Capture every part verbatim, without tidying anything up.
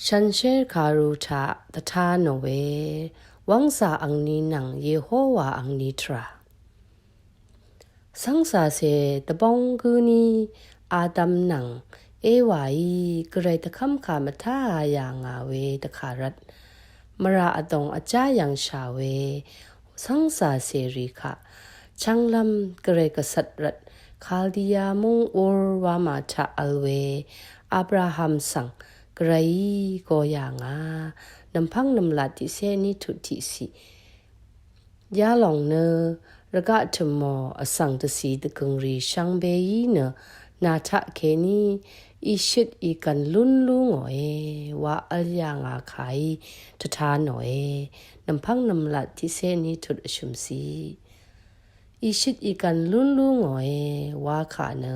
Shànshér kàru taq dvtá nò we, wv́ngzà angni nvng Yehowa angni tvrà. Sv́ngzàcè dvbóng gǿní Adam nvng Ewaí gvray dvkv́mkà mvtáā yà ngà we dvkà rvt, mvrà vdòng vjá yv̀ngshà we sv́ngzàcèrì kaq chv́nglv́m gvray gvcvt rvt Kaldiya múng Ur wamà taq vl we Abraham svng gvrayí go yà ngà. Nv̀mpv́ng nv̀mlat tiqcé ní tut tiqciq. Yalòng nø rvgaq tø̀mò vsvng dvcì dvgø̀ngrì shvngbeí nø nà taq kèní ìshøt ìgv̀n lún lú ngòe wa vl yà ngà kàí dvtá nòe. Nv̀mpv́ng nv̀mlat tiqcé ní tut vshø̀mciq. Ìshøt ìgv̀n lún lú ngòe wa kà nø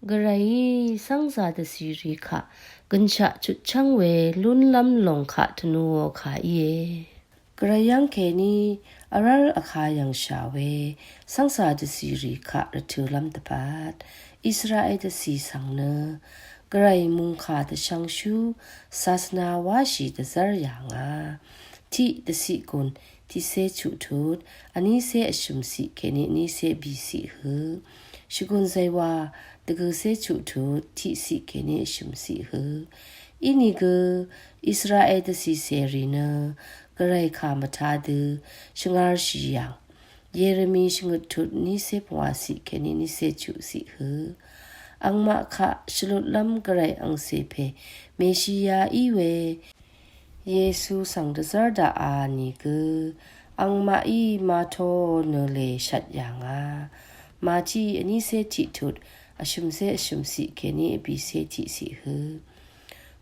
gvrayí sv́ngzà dvcìrì kaq gønshaq chutchv́ng we lúnlv́m lòng kaq tvnuò kà íe. Gvray yv́ng kèní vrv́l vkā yv̀ngshà we sv́ngzà dvcìrì kaq rvtø̄lv́m dvpvt Israel dvcì svng nø gvray mungkà dvshvngshú sasvna wáshì dvzv́r yà ngà. Tiq dvciq gùn tiqcé chuq tut vnícé vshø̀mciq kèní vnícé bìciq hø. Shvgùn zaywa dvgø̀cé chuq tut tiqciq kèní vshø̀mciq hø. Inìgø Israel dvcìcèrì nø gvray kà mvtā dø shvngarshì yv̀ng. Yeremi shvngøt tut nícé pvngwàciq kèní nícé chuqciq hø. Angmaq kaq shvlutlv́m gvray angcè pè Meshiya í we Yesu svng dvzv́r daqà nìgø angmaqí màtō nø lè shvt yà ngà. Màtiq vnícé tiq tut vshø̀mcé vshø̀mciq kèní vbìcé tiqciq hø.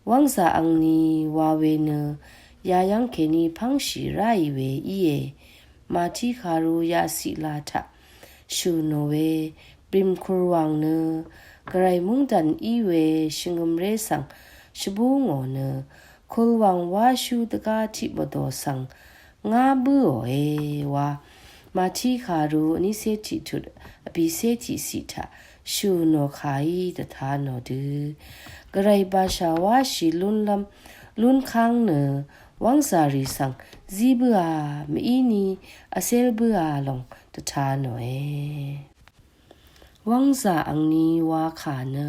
Wv́ngzà angni wa we nø yayv́ng kèní pv́ngshì ráì we íe. Màtiq kàru yaciq la taq shø̀ nò we bìmkurwàng nø gvray mungdàn í we shvngø̀mré svng shvbú ngò nø kulwàng wáshú dvgá tiq mvdò svng ngá bǿòe wa Màtiq kàru vnícé tiq tut vbìcé tiqciq taq shø̀ nò kàí dvtā nò dø gvray bashà wáshì lúnlv́m lúnkáng nø wv́ngzàrì svng zí bǿà mvíni vcél bǿà lòng dvtā nòe. Wv́ngzà angni wa kà nø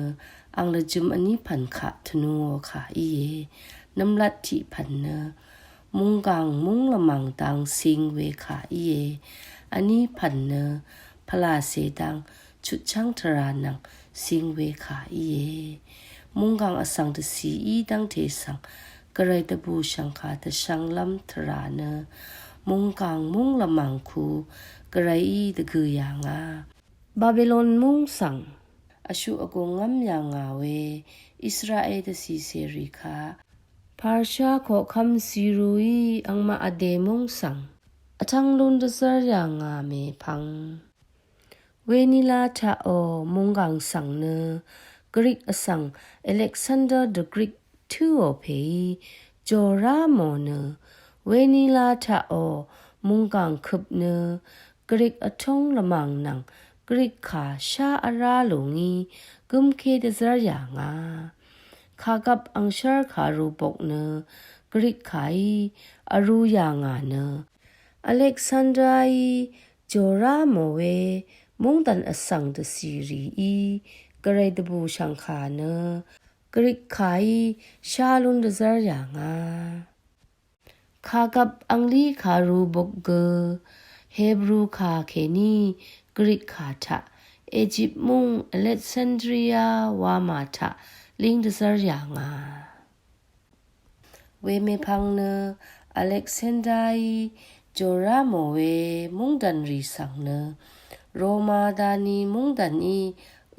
ang lvjø̄m vní pv̀n kaq tvnuò kà íe. Nv̀mlat tiq pv̀n nø mungkàng múng lvmàng dang cing we kà íe. Vní pv̀n nø pvlàcè dang chutchv́ng tvrà nvng cing we kà íe. Mungkàng vsvng dvcì í dv́ngte svng gvray dvbùshv̀ngkà dvshvnglv́m tvrà nø mungkàng múng lvmàng ku gvrayí dvgø̀ yà ngà. Babilon múng svng vshuq vgùngv́m yà ngà we Israel dvcìcèrì kaq Parsha koqkv́m Siruí angmaq vdè múng svng vtv́ng lún dvzv́r yà ngà mèpvng. Wenila taqò mungkàng svng nø Grik vsvng Alexander the Great tǿò pèí jòrá mò nø wenila taqò mungkàng køp nø Grik vtóng lvmàng nvng Grik kà shá vrá lùngí gǿmké dvzv́r yà ngà. Kàgvp angshv́r kàru bok nø Grik kàí vrū yà ngà nø Alexandraí jòrá mò we mungdàn vsvng dvcìrìí gvray dvbùshv̀ngkà nø Grik kàí shá lún dvzv́r yà ngà. Kàgvp anglí kàru bok gø Hebru kà kèní Grik kà taq Egypt múng Alexandria wamà taq líng dvzv́r yà ngà. Wemèpvng nø Alexanderí jòrá mò we mungdànrì svng nø Roma dani mungdàní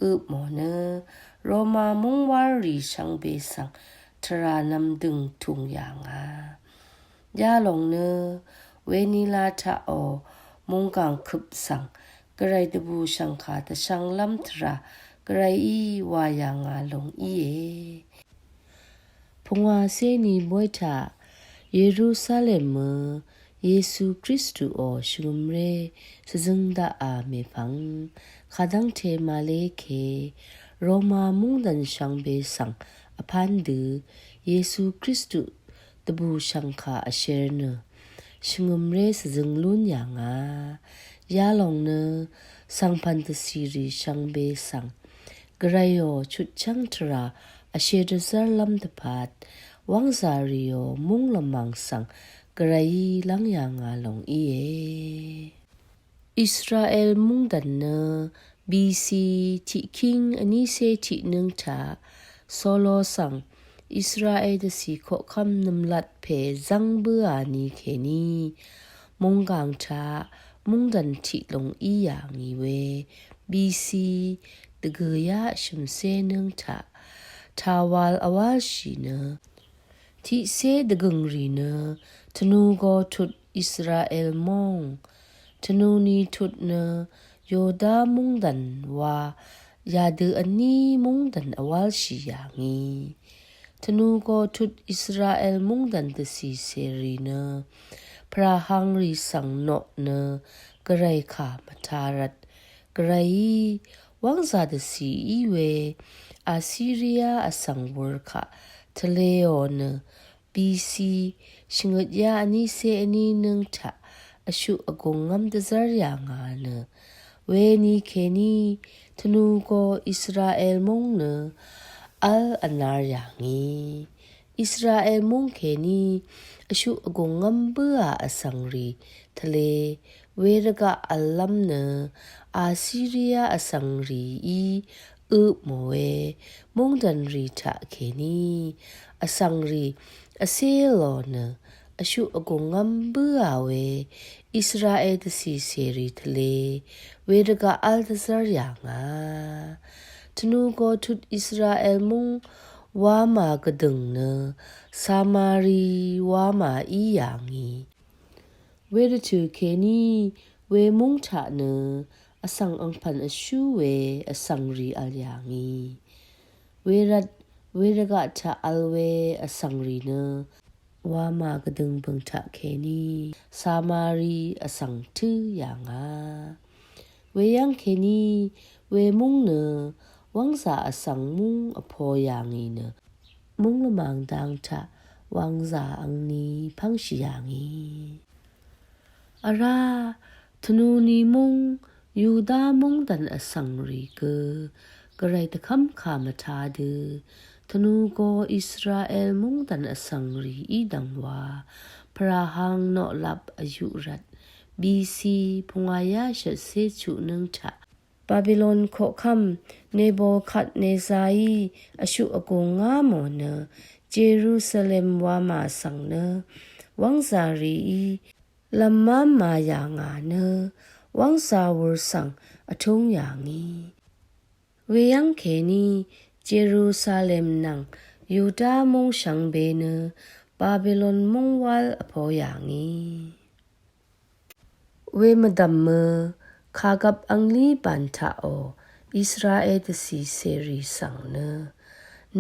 øp mò nø Roma mungwárrì shvngbe svng tvrà nvmdø̀ng tùng yà ngà. Yalòng nø wenila taqò mungkàng køp svng gvray dvbùshv̀ngkà dvshvnglv́m tvrà gvrayí wà yà ngà lòng íe. Pungwàcé ni bóy taq Yerusalem mø Yesu Kristuò shvngø̀mré svzøng daqà mèpvng kadv́ngte màlé ke Roma mungdàn shvngbe svng vpán dø Yesu Kristu dvbùshv̀ngkà vshér nø shvngø̀mré svzøng lún yà ngà. Yalòng nø svngpv̀n dvcìrì shvngbe svng gvrayò chutchv́ng tvrà vshér dvzv́rlv́m dvpvt wv́ngzàrìò múng lvmàng svng gvrayí lv́ng yà ngà lòng íe. Israel mungdàn nø B C tiqkíng vnícé tiqnǿng taq Solo svng Israel dvcì koqkv́m nvmlat pè zv́ng bǿà ni kèní mungkàng taq mungdàn tiq lùng í yà ngì we B C dvgø̀yá shø̀mcé nǿng taq tawal vwálshì nø tiqcé dvgø̀ngrì nø tvnugo tut Israel móng tvnuni tut nø Yuda mungdàn wa yadø vní mungdàn vwálshì yà ngì. Tvnugo tut Israel mungdàn dvcì cèrì nø pvràhang rì svng noq nø gvray kà mvtá rvt gvrayí wv́ngzà dvcì í we Assyria vsvng wur kà tvlēò nø B C shvngøt yá vnícé vní nǿng taq vshuq vgùngv́m dvzv́r yà ngà nø weni kèní tvnugo Israel múng nø v́l vnar yà ngì. Israel múng kèní vshuq vgùngv́m bǿà vsvngrì tvlē wervgaq v̀llv́m nø Assyria vsvngrìí øpmòe mungdànrì taq kèní vsvngrì vcé lò nø vshuq vgùngv́m bǿà we Israel dvcì cèrì tvlē wervgaq v́l dvzv́r yà ngà. Tvnugo tut Israel múng wamà gvdø̀ng nø Samari wamà í yà ngì. Wervtø̀ kèní wemúng taq nø vsvng angpv̀n vshú we vsvngrì v̀l yà ngì. Wervt wervgaq taq v̀l we vsvngrì nø wamà gvdø̀ng bø̀ng taq kèní Samari vsvng tǿ yà ngà. Weyv́ng kèní wemúng nø wv́ngzà vsvng múng vpo yà ngì nø múng lvmàng dang taq wv́ngzà angni pv́ngshì yà ngì. Vrá tvnuni múng Yuda mungdàn vsvngrì gø gvray dvkv́m kà mvtá dø tvnugo Israel mungdàn vsvngrì í dv̀ngwa pvràhang noqlap vyuq rvt B C pungwàyá shvtcé chuq nǿng taq Babilon koqkv́m Nebukadnezarí vshuq vgùng ngá mò nø Jerusalem wamà svng nø wv́ngzàrìí lvmv́m mà yà ngà nø wv́ngzà wur svng vtúng yà ngì. Weyv́ng kèní Jerusalem nvng Yuda múng shvngbe nø Babilon múng wál vpo yà ngì. Wemvdv̀mø kàgvp anglí bàn taqò Israel dvcì cèrì svng nø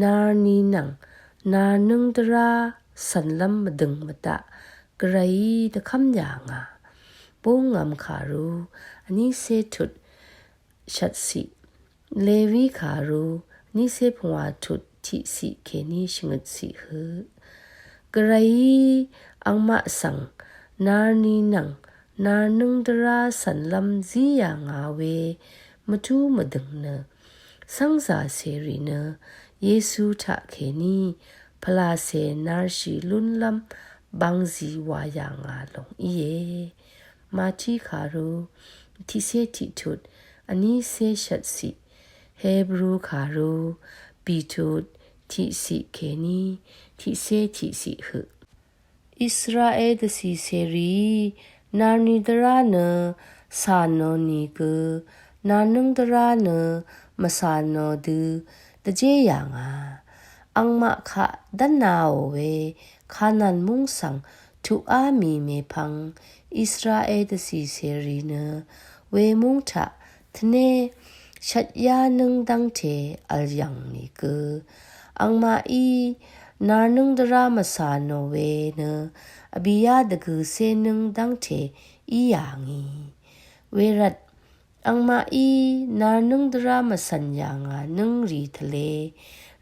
narni nvng narnǿng dvrá cv̀nlv́m mvdø̀ng mvdaq gvrayí dvkv́m yà ngà. Búngvm kàrú vnícé tut shvtciq, Lewi kàrú vnícé pungwà tut tiqciq kèní shvngøtciq høq. Gvrayí angmaq svng narni nvng narnǿng dvrá cv̀nlv́m zí yà ngà we mvtú mvdø̀ng nø cv́ngzà cèrì nø Yesu taq kèní pvlàcè narshì lúnlv́m bvngzì wà yà ngà lòng íe. Mati kàrú tiqcé tiqtut vnícé shvtciq, Hebru kàrú bìtut tiqciq kèní tiqcé tiqciq høq. Israel dvcì cèrìí narni dvrá nø cà nò nìgø narnǿng dvrá nø mvcà nò dø dvjé yà ngà. Angmaq kaq dv́naò we Kanan múng svng tuqá mì mèpvng Israel dvcì cèrì nø wemúng taq tvné shvtyá nǿng dv́ngte v̀l yv̀ng nìgø angmaqí narnǿng dvrá mvcà nò we nø vbìyá dvgø̀cé nǿng dv́ngte í yà ngì. Wervt Angmaqí narnǿng dvrá mvcv̀n yà ngà nǿng rì tvlē,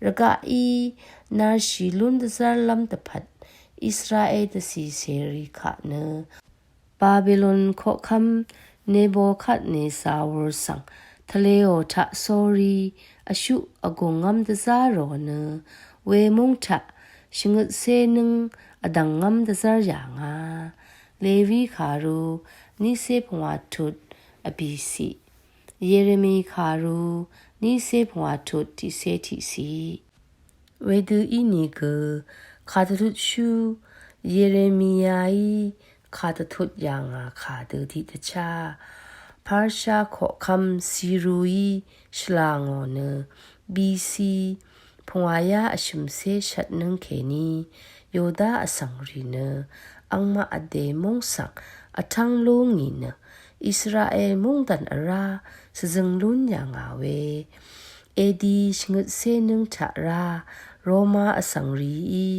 rvgaqí narshì lún dvzv́rlv́m dvpvt Israel dvcìcèrì kaq nø Babilon koqkv́m Nebokadnesar wur svng tvlēò taq sórí vshuq vgùngv́m dvzá rò nø wemúng taq shvngøtcé nǿng vdv̀ngv́m dvzv́r yà ngà. Lewi kàru nícé pungwà tut vbìciq. Yeremi kàru nícé pungwà tut tiqcé tiqciq. Wedø ínìgø kàdvtutshú Yeremiaí kàdvtut yà ngà kàdø tiqdvchá Parsha koqkv́m Siruí shvlà ngò nø B C pungwàyá vshø̀mcé shvt nǿng kèní Yuda vsvng rì nø angmaq vdè múng svng vtv́ng lú ngì nø Israel múngdv̀n vrá svzøng lún yà ngà we. Edi shvngøtcé nǿng taq rá Roma vsvng rìí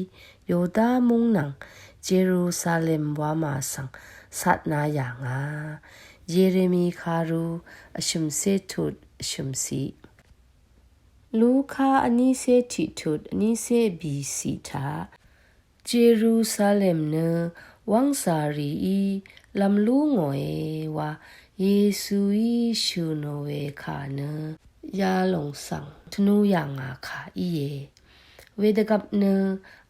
Yuda múng nvng Jerusalem wamà svng satna yà ngà. Yeremi kàru vshø̀mcé tut vshø̀mciq. Luka vnícé tiqtut vnícé bìciq taq Jerusalem nø wv́ngzà rìí lv̀m lú ngòe wa Yesuí shø̀ nò we kà nø yalòng svng tvnu yà ngà kà íe. Wedvgvp nø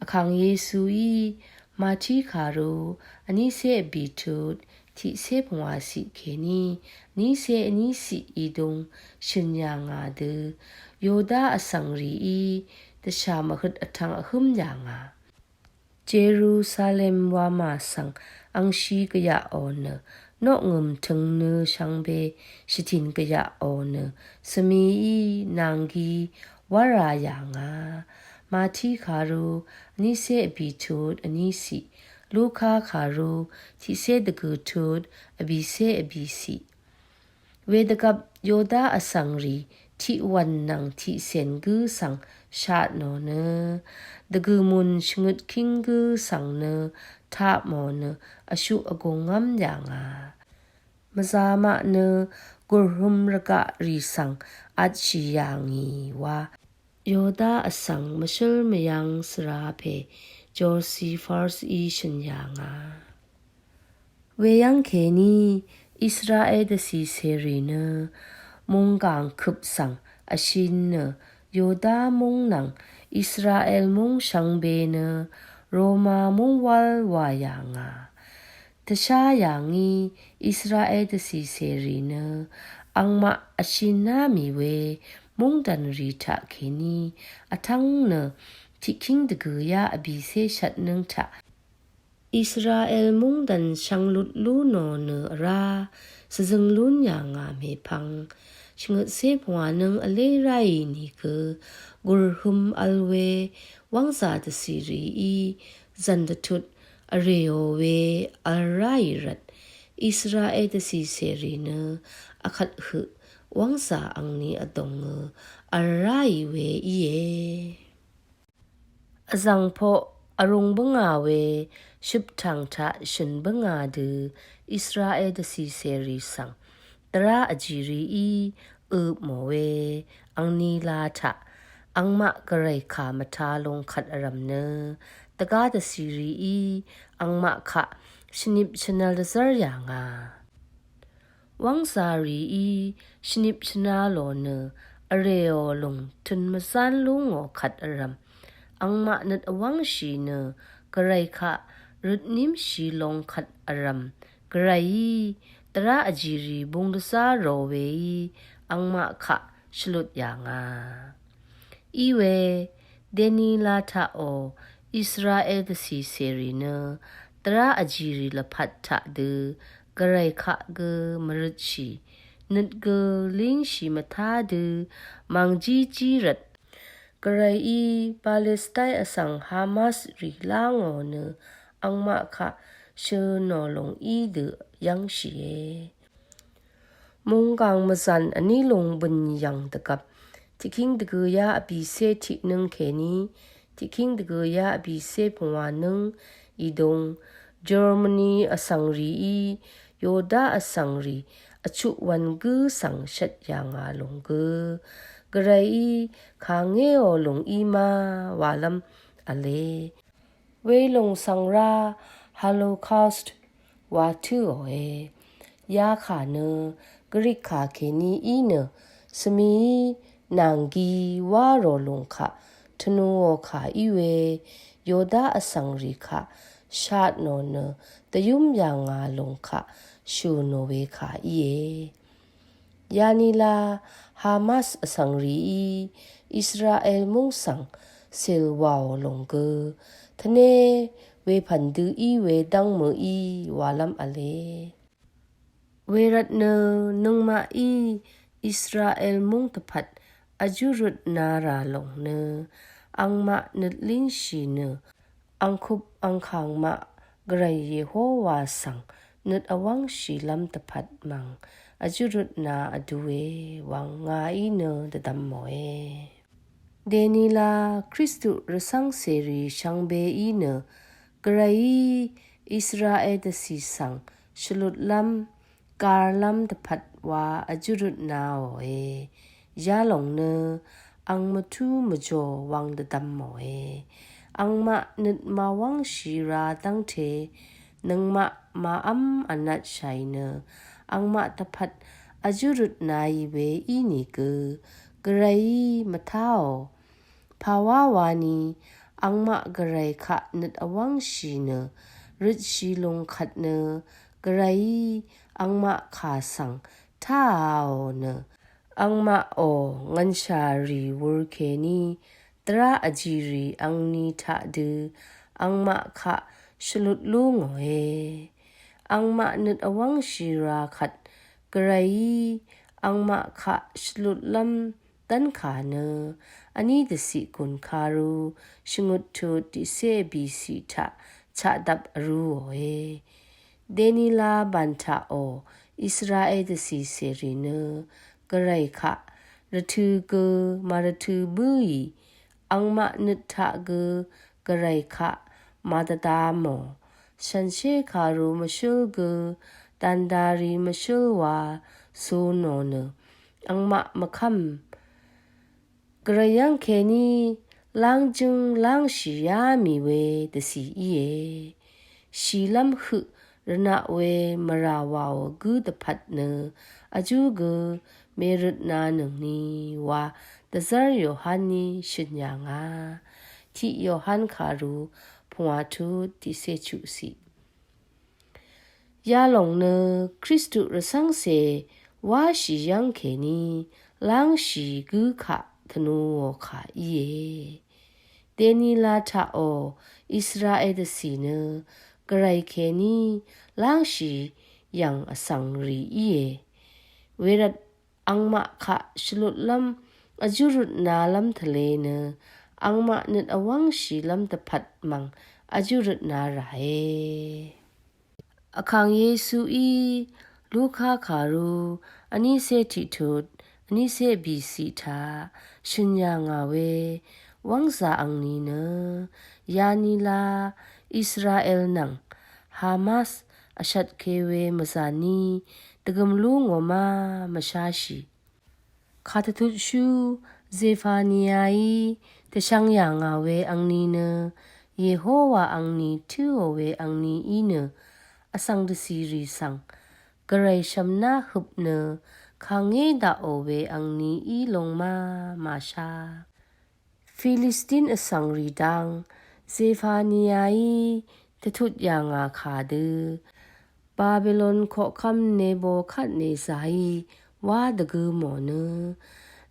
vkàng Yesuí Mati kàru vnícé vbìtut tiqcé pungwàciq kèní vnícé vníciq ìdung shø̀n yà ngà dø Yuda vsvng rìí dvshà mvhøt vtvng vhǿm yà ngà. Jerusalem wamà svng angshi gvyaqò nø noqngø̀m tø̀ng nø shvngbe shvdìn gvyaqò nø svmií nànggí wv́ra yà ngà. Mati kàru vnícé vbìtut vníciq, Luka kàru tiqcé dvgø̀tut vbìcé vbìciq. Wedvgvp Yuda vsvng rì tiqwv̀n nvng tiqcèn gǿ svng shat nò nø dvgø̀mùn shvngøt kíng gǿ svng nø taq mò nø vshuq vgùngv́m yà ngà. Mvzà maq nø gùrhøm rvgaq rì svng atshì yà ngì wa Yuda vsvng mvshǿl mvyv̄ng svra pè Josephus í shø̀n yà ngà. Weyv́ng kèní Israel dvcìcèrì nø mùnggàng køp svng vshin nø Yuda múng nvng Israel múng shvngbe nø Roma múng wv́l wà yà ngà. Tvshá yà ngí Israel dvcìcèrì nø angmaq vshiná mì we múngdv̀n rì taq kèní vtv́ng nø tiqkíng dvgø̀yá vbìcé shvtnǿng taq Israel múngdv̀n shvnglut lú nò nø vrá svzøng lún yà ngà mèpvng shvngøtcé pvngwà nǿng vlé ráì nìgø gùrhøm vl we wv́ngzà dvcìrìí zv̀n dvtut vrèò we vl ráì rvt Israel dvcìcèrì nø vkvt høq wv́ngzà angni vdòngø vl ráì we íe. Vzv̀ngpoq vrūng bǿngà we shøptv̀ng taq shø̀n bǿngà dø Israel dvcìcèrì svng dvrá vjìrìí øpmò we angni la taq angmaq gvray kà mvtā lung kvt vrv̀m nø dvgá dvcìrìí angmaq kaq shvnip shvnvl dvzv́r yà ngà. Wv́ngzà rìí shvnip shvnā lò nø vrèò lùng tø̄n mvzán lú ngò kvt vrv̀m angmaq nøt vwv́ngshì nø gvray kaq røtnímshì long kvt vrv̀m gvrayí dvrá vjìrì bung dvzá rò weí angmaq kaq shvlut yà ngà. Iwe dèní la taqò Israel dvcìcèrì nø dvrá vjìrì lvpat taq dø gvray kaq gø mvrøtshì nøt gø língshì mvtá dø mv̀ngjíjí rvt gvrayí Palestine vsvng Hamas rì lá ngò nø angmaq kaq shø̄ nò lùng í dø yv́ngshìe. Mungkàng mvzàn vní lùng bø̀n yv̀ng dvgvp tiqkíng dvgø̄yá vbìcé tiqnǿng kèní tiqkíng dvgø̄yá vbìcé pvngwà nǿng ìdung Germany vsvng rìí Yoda vsvng rì vchuq wv̀n gǿ svng shvt yà ngà lùng gø, Gvrayí kàngéò lùng í má walv́m v̄le. Welùng svng rá Holocaust wa tǿòe. Yakà nø Grik kà kèní í nø svmií nànggi wá rò lùng kaq tvnuò kà í we, Yoda vsvng rì kaq shatnò nø dvyúm yà ngà lùng kaq shø̀nò we kà íe. Yanila Hamas vsvng rìí Israel múng svng sèl wàò lùng gø tvné wepv̀n dø í we dv́ng mø̀í walv́m v̄le. Wervt nø nøngmaqí Israel múng dvpvt vjúrøt na rà lòng nø angmaq nøt línshì nø angkup angkàng maq Gvray Yehowa svng nøt vwv́ngshìlv́m dvpvt mv̀ng vjúrøt na vdue wvng ngàí nø dvdvmòe. Dènila Kristu rvcv́ng cèrì shvngbeí nø Gvrayí Israel dvcì svng shvlutlv́m garlv́m dvpvt wa vjúrøt naòe. Yalòng nø ang mvtú mvjò wvng dvdvmòe. Angmaq nøt màwv́ngshì ra dv́ngte nøngmaq màv́m vnatshàì nø angmaq dvpvt vjúrøt naì we ínìgø Gvrayí mvtáò. Pàwá wani angmaq Gvray kaq nøt vwv́ngshì nø røtshì lùng kvt nø Gvrayí angmaq kà svng táàò nø angmaqò ngv̀nshà rì wur kèní dvrá vjìrì angni taq dø angmaq kaq shvlut lú ngòe. Angmaq nøt vwv́ngshì ra kvt Gvrayí angmaq kaq shvlutlv́m dv́nkà nø vní dvciq gùn karu shvngøt tut tiqcé bìciq taq chaqdvp vrúòe. Dènila bàn taqò Israel dvcì cèrì nø Gvray kaq rvtø̄ gø màrvtø̄ bǿì angmaq nøt taq gø Gvray kaq màdvdamò. Shànshér kàru mvshǿl gø dàndari mvshǿl wa cunò nø angmaq mvkv́m Gvray yv́ng kèní lángjǿng lángshì yá mì we dvcì íe. Shìlv́m høq rvnaq we mvrà wàò gǿ dvpvt nø vjú gø mèrøtnanøngni wa dvzv́r Yohaní shø̀n yà ngà. Tiq Yohan kàru pungwà tut tiqcé chuqciq. Yalòng nø Kristu rvcv́ngcè wáshì yv́ng kèní lángshì gǿ kaq tvnuò kà íe. Dènila taqò Israel dvcì nø Gvray kèní lángshì yv̀ng vsvng rì íe. Wervt angmaq kaq shvlutlv́m vjúrøtnalv́m tvlē nø angmaq nøt vwv́ngshìlv́m dvpvt mv̀ng vjúrøtna ràe. Vkàng Yesuí Luka kàru vnícé tiqtut vnícé bìciq taq shø̀n yà ngà we wv́ngzà angni nø yanila Israel nvng Hamas vshvtke we mvzàní dvgø̀m lú ngò má mvsháshì. Kàdvtutshú Zefaniaí dvshvng yà ngà we angni nø Yehowa angni tǿò we angni í nø vsvng dvcìrì svng Gvray shv̀mná høp nø kàngé daqò we angni í lung má màshá. Filistin vsvng rì dang Zefaniaí dvtut yà ngà kà dø Babilon koqkv́m Nebokadnezaí wá dvgø mò nø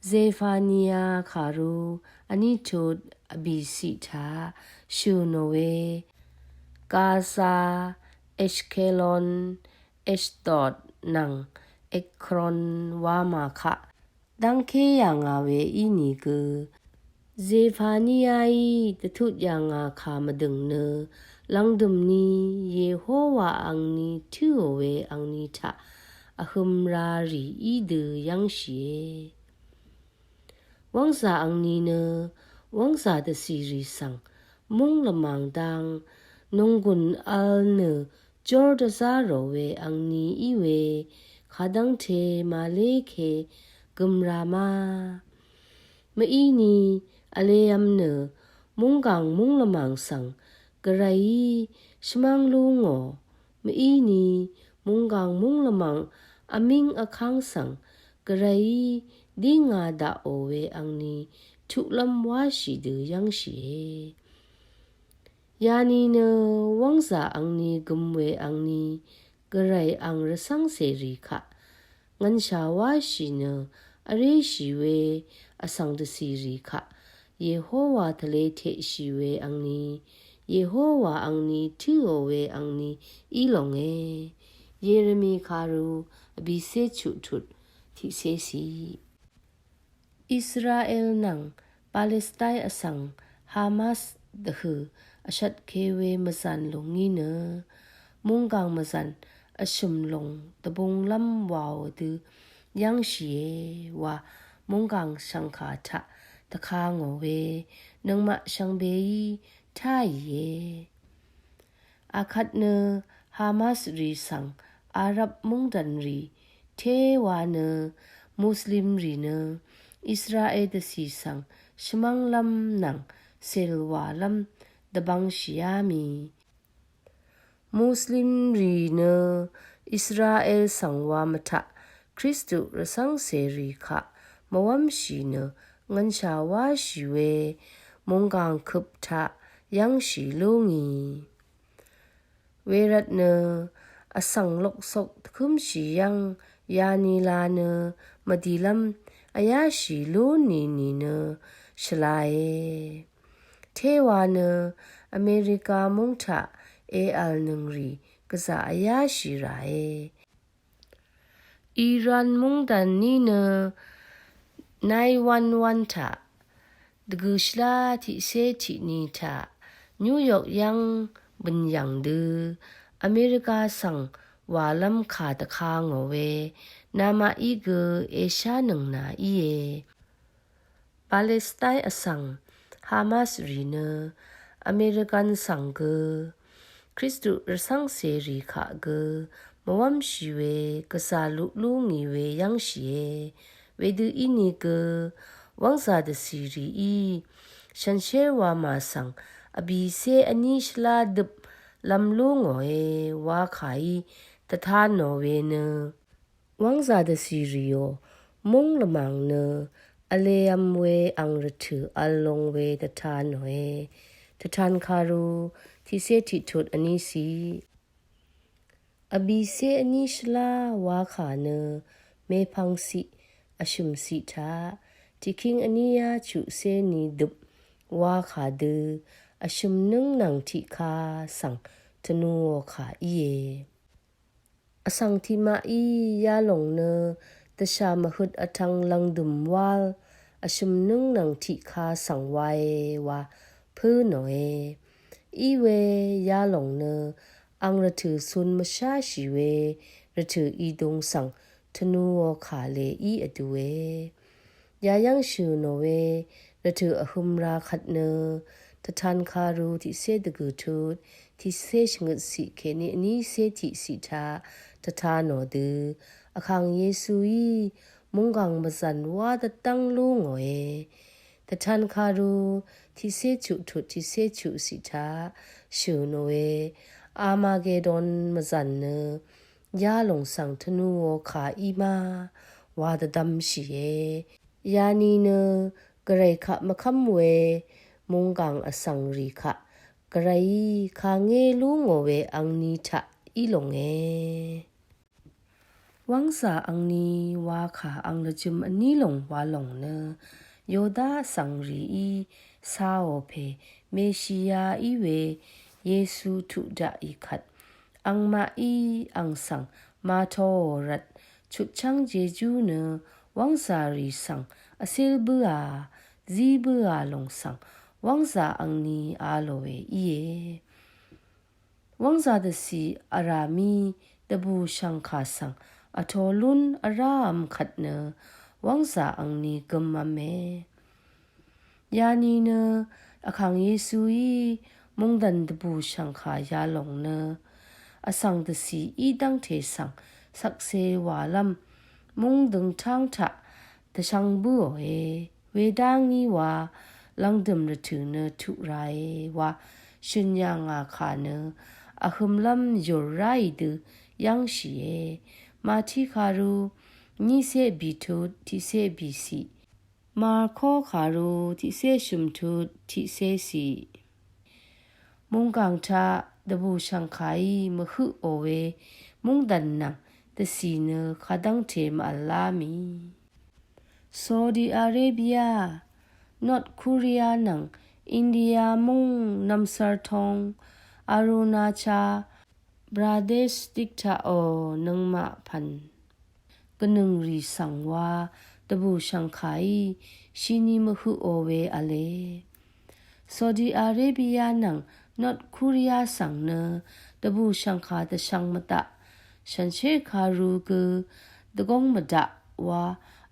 Zefania kàru vní tut vbìciq taq shø̀nò we Gaza, Eshkelon, Eshdod nvng Ekron wamà kaq dv́ngké yà ngà we ínìgø Zefaniaí dvtut yà ngà kà mvdø̀ng nø lv̀ngdø̀m ni Yehowa angni tǿò we angni taq vhø̄m ra rì í dø yv́ngshìe. Wv́ngzà angni nø wv́ngzà dvcìrì svng múng lvmàng dang nònggùn vl nø jór dvzá rò we angni í we kadv́ngte màlé ke gø̀mrà ma. Mvíni vlev̄m nø mungkàng munglvmàng svng gvrayí shvmv́ng lú ngò. Mvíni mungkàng munglvmàng vmíng vkáng svng gvrayí dí ngā daqò we angni tuqlv́m wáshì dø yv́ngshìe. Yani nø wv́ngzà angni gøm we angni gvray ang rvcv́ngcèrì kaq ngvnshà wáshì nø vréshì we vsvng dvcìrì kaq Yehowa tvle teqshì we angni Yehowa angni tǿò we angni í longe. Yeremi karu vbìcé chuqtut tiqcécì. Israel nvng Palestine vsvng Hamas dvhø̀ vshvtke we mvzàn lúngí nø mungkàng mvzàn vshø̀m lúng dvbunglv́m wàò dø yv́ngshìe wa mungkàng shv̀ngkà taq dvka ngò we nøngmaq shvngbeí táìe. Akvt nø Hamas rì svng Arab mungdàn rì téwa nø Muslim rì nø Israel dvcì svng shvmv́nglv́m nvng sèlwàlv́m dvbvngshìá mì. Muslim rì nø Israel svng wa mvtaq Kristu rvcv́ngcèrì kaq mvwv́mshì nø ngvnshà wáshì we mungkàng køp taq yv́ngshì lúngì. Wervt nø vsvng loksok dvkǿmshì yv́ng yanila nø mvdìlv́m vyáshì lú nìnì nø shvlae. Téwa nø Amerika múng taq èv̀lnøng rì gvzà vyáshì ràe. Iran mungdàn ní nø nine one one taq dvgø̀ shvlá tiqcé tiqni taq New York yv́ng bø̀n yv̀ng dø Amerika svng wàlv́m kà dvka ngò we namaqí gø èshánøng nà íe. Palestine vsvng Hamas rì nø American svng gø Kristu rvcv́ngcèrì kaq gø mvwv́mshì we gvzà luq lú ngì we yv́ngshìe. Wedø ínìgø wv́ngzà dvcìrìí shànshér wamà svng vbìcé vní shvlá døp lv́m lú ngòe wakàí dvta nò we nø wv́ngzà dvcìrìò múng lvmàng nø vlev̄m we ang rvtø̀ v̄l long we dvta nòe. Dvtan karu tiqcé tiqtut vnícì. Vbìcé vní shvlá wakà nø mèpv̀ngciq vshø̀mciq taq tiqkíng vníyá chuqcé ni døp wakà dø vshø̀m nǿng nvng tiqka svng tvnuò kà íe. Vsvng tiqmaqí yalòng nø dvshà mvhøt vtvng lv̀ngdø̀m wál vshø̀m nǿng nvng tiqka svng wae wa pǿ nòe. Iwe yalòng nø ang rvtø̀ cun mvsháshì we rvtø̀ idung svng tvnuò kà lèí vdue. Yayv́ng shø̀ nò we rvtø̀ vhø̄m ra kvt nø Dvtan karu tiqcé dvgø̀ tut tiqcé shvngøtciq kèní vnícé tiqciq taq dvta nò dø Vkàng Yesuí mungkàng mvzàn wá dvdv́ng lú ngòe. Dvtan karu tiqcé chuq tut tiqcé chuqciq taq shø̀ nòe. Armagedon mvzàn nø yalòng svng tvnuò kà í ma wa dvdvmshìe. Yani nø gvray kaq mvkv́m we mungkàng vsvng rì kaq gvrayí kangé lú ngò we angni taq í longe. Wv́ngzà angni wakà ang lvjø̄m vní lòng wa lòng nø Yoda vsvng rìí caò pè Meshia í we Yesu tuq daqì kvt angmaqí ang svng màtōò rvt chutchv́ng jejú nø wv́ngzà rì svng vcíl bǿà zí bǿà lòng svng wv́ngzà angni a lòe íe. Wv́ngzà dvcì vrà mí dvbùshv̀ngkà svng vtō lún vrávm kvt nø wv́ngzà angni gømv̄me. Yani nø Vkàng Yesuí mungdàn dvbùshv̀ngkà yalòng nø vsvng dvcì í dv́ngte svng shvkse wàlv́m mungdøngtáng taq dvshvng bǿòe. Wedá ngí wa lvngdø̀m rvtø̀ nø tuq ràe wa shø̀n yà ngà kà nø vhø̄mlv́m yùr ráì dø yv́ngshìe. Màtí kàru nícé bìtut tiqcé bìciq. Marko kàru tiqcé shø̀mtut tiqcé ciq. Mungkàng taq dvbùshv̀ngkàí mvhøqò we mungdàn nvng dvcì nø kadv́ngte mvv̀lá mì. Saudi Arabia, North Korea nvng India mung nvmsvr tong, Arunachal Pradesh dvtaqò nøngmaq pv̀n gvnøng rì svng wa dvbùshv̀ngkàí shini mvhøqò we v̄le. Saudi Arabia nvng North Korea svng nø dvbùshv̀ngkà dvshvng mvdaq shànshér kàru gø dvgóng mvdaq wa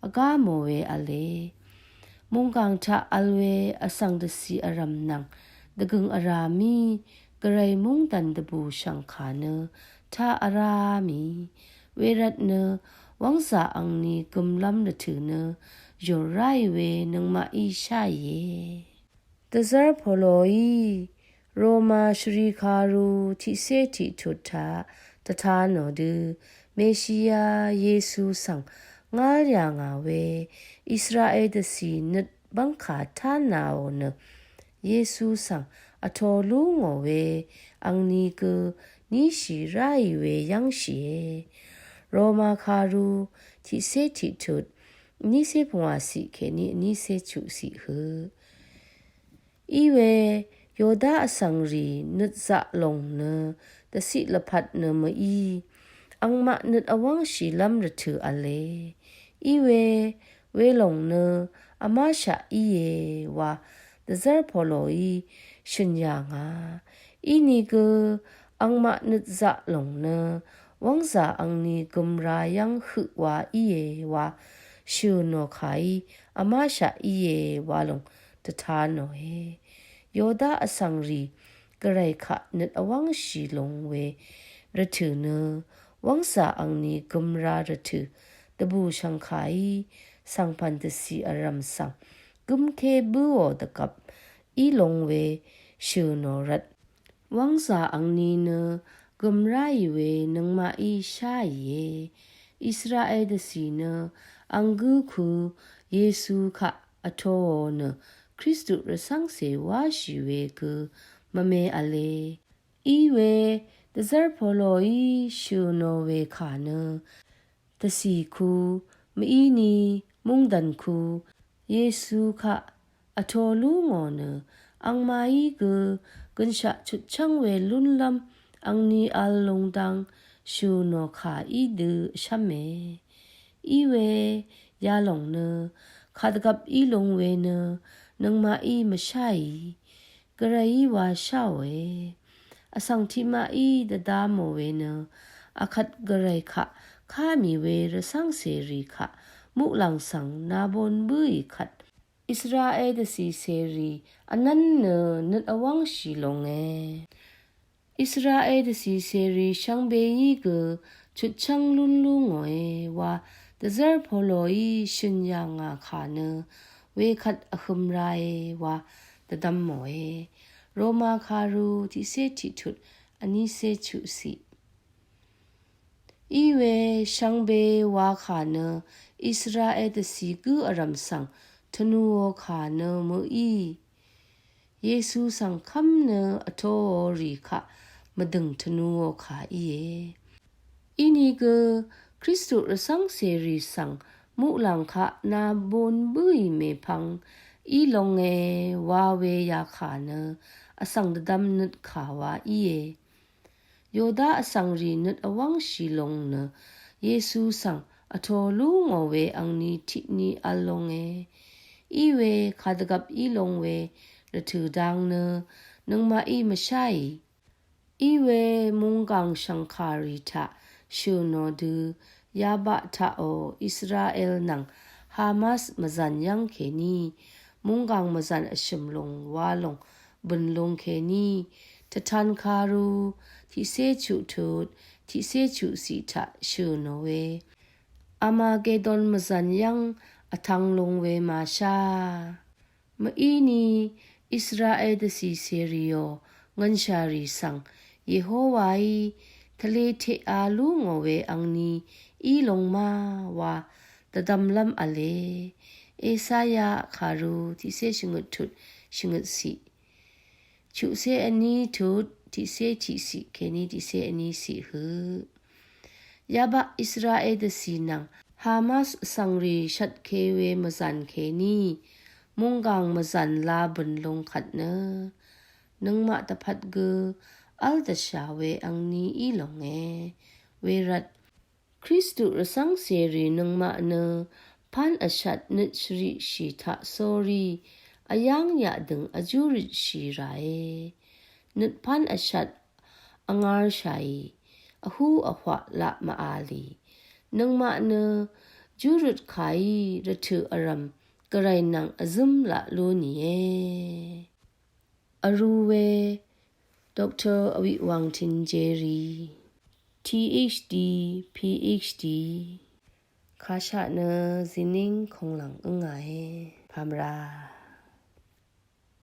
vgá mò we v̄le. Mungkàng taq v̄l we vsvng dvcì vrv̀m nvng dvgø̀ng vrà mí gvray mungdàn dvbùshv̀ngkà nø taq vrá mì. Wervt nø wv́ngzà angni gømlv́m rvtø̀ nø yùr ráì we nøngmaqí sháìe. Dvzv́r poloí Roma shvri kàru tiqcé tiqtut taq dvta nò dø Meshia Yesu svng ngál yà ngà we Israel dvcì nøt bv́ngkà tánàò nø Yesu svng vtō lú ngò we angni gø níshì ráì we yv́ngshìe. Roma kàru tiqcé tiqtut nícé pungwàciq kèní nícé chuqciq høq. Iwe Yoda vsvngrì nøt zaq lòng nø dvciq lvpat nø mø̀í angmaq nøt vwv́ngshìlv́m rvtø̀ v̄le. Iwe welòng nø vmáshaq íe wa dvzv́r poloí shø̀n yà ngà. Inìgø angmaq nøt zaq lòng nø wv́ngzà angni gømra yv́ng høq wa íe wa shø̀ nò kàí vmáshaq íe wa lòng dvta nòe. Yoda vsvngrì gvray kaq nøt vwv́ngshì lung we rvtø̀ nø wv́ngzà angni gømra rvtø̀ dvbùshv̀ngkàí svngpv̀n dvcì vrv̀m svng gǿmké bǿò dvgvp í lung we shø̀ nò rvt wv́ngzà angni nø gøm ráì we nøngmaqí sháìe. Israel dvcì nø ang gǿ ku Yesu kaq vtōò nø Kristu rvcv́ngcè wáshì we gø mvme v̄le. Iwe dvzv́r poloí shø̀ nò we kà nø dvcì ku mvíni mungdàn ku Yesu kaq vtō lú ngò nø angmaqí gø gønshaq chutchv́ng we lúnlv́m angni v̄l lungdang shø̀ nò kà í dø vshv́me. Iwe yalòng nø kàdvgvp í lung we nø nøngmaqí mvsháì. Gvrayí wa sháòe. Vsvng tiqmaqí dvda mò we nø akvt gvray kaq ká mì we rvcv́ngcèrì kaq muqlàng svng nabon bǿì kvt Israel dvcì cèrì vnv́n nø nøt vwv́ngshì longe. Israel dvcì cèrì shvngbeí gø chutchv́ng lún lú ngòe wa dvzv́r poloí shø̀n yà ngà kà nø wekvt vhø̄m rae wa dvdvm mòe. Roma kàru tiqcé tiqtut vnícé chuqciq. Iwe shvngbe wa kà nø Israel dvcì gǿ vrv̀m svng tvnuò kà nø mø̀í. Yesu svng kv́m nø vtōò rì kaq mvdø̀ng tvnuò kà íe. Inìgø Kristu rvcv́ngcèrì svng muqlàng kaq nabon bǿì mèpvng í longe wa we yakà nø vsvng dvdvm nøt kà wa íe. Yoda vsvngrì nøt vwv́ngshì lung nø Yesu svng vtō lú ngò we angni tiqni v̄l longe. Iwe kàdvgvp í lung we rvtø̀ dang nø nøngmaqí mvsháì. Iwe mungkàng shv̀ngkàrì taq shø̀ nò dø yabaq taqò Israel nvng Hamas mvzv̀n yv́ng kèní mungkàng mvzv̀n vshø̀m lung wa lung bø̀n lung kèní tvtan kàru tiqcé chuqtut tiqsé chuqsiq taq shø̀n ò we Armagedon mvzàn yv́ng vtv̄ng lung we màshá. Mvíni Israel dvcì cèrìò ngvnshàrì svng Yehowaí tvlē teq a lú ngò we angni í lung má wa dvdvmlv́m v̄le. Esaya kàru tiqsé shvngøt tut shvngøt siq, chuqsé vní tut tiqsé tiqsiq kèní tiqsé vní siq høq. Yabaq Israel dvcì nvng Hamas vsvngrì shvtke we mvzàn kèní munggang mvzàn la bø̀n lung kvt nø nøngmaq dvpvt gø v̄l dvshà we angni í lúnge. Wervt Kristu rvcv́ng cèrì nøngmaq nø pán vshat nøt shvriqshì taq sórí vyáng yaqdø̀ng vjúrøtshì ràe. Nøt pán vshat vngárshàì vhú vhwaq laq mv-a lì, nøngmaq nø júrøt kàí rvtø̀ vrv̀m gvray nvng vzǿm laq lú nìe. Vrū we Doctor Awiq Wang Tin Jerry, T H D, P H D, kàshaq nø zìníng kùnglv̀ng ǿngàe. Pàmvrá.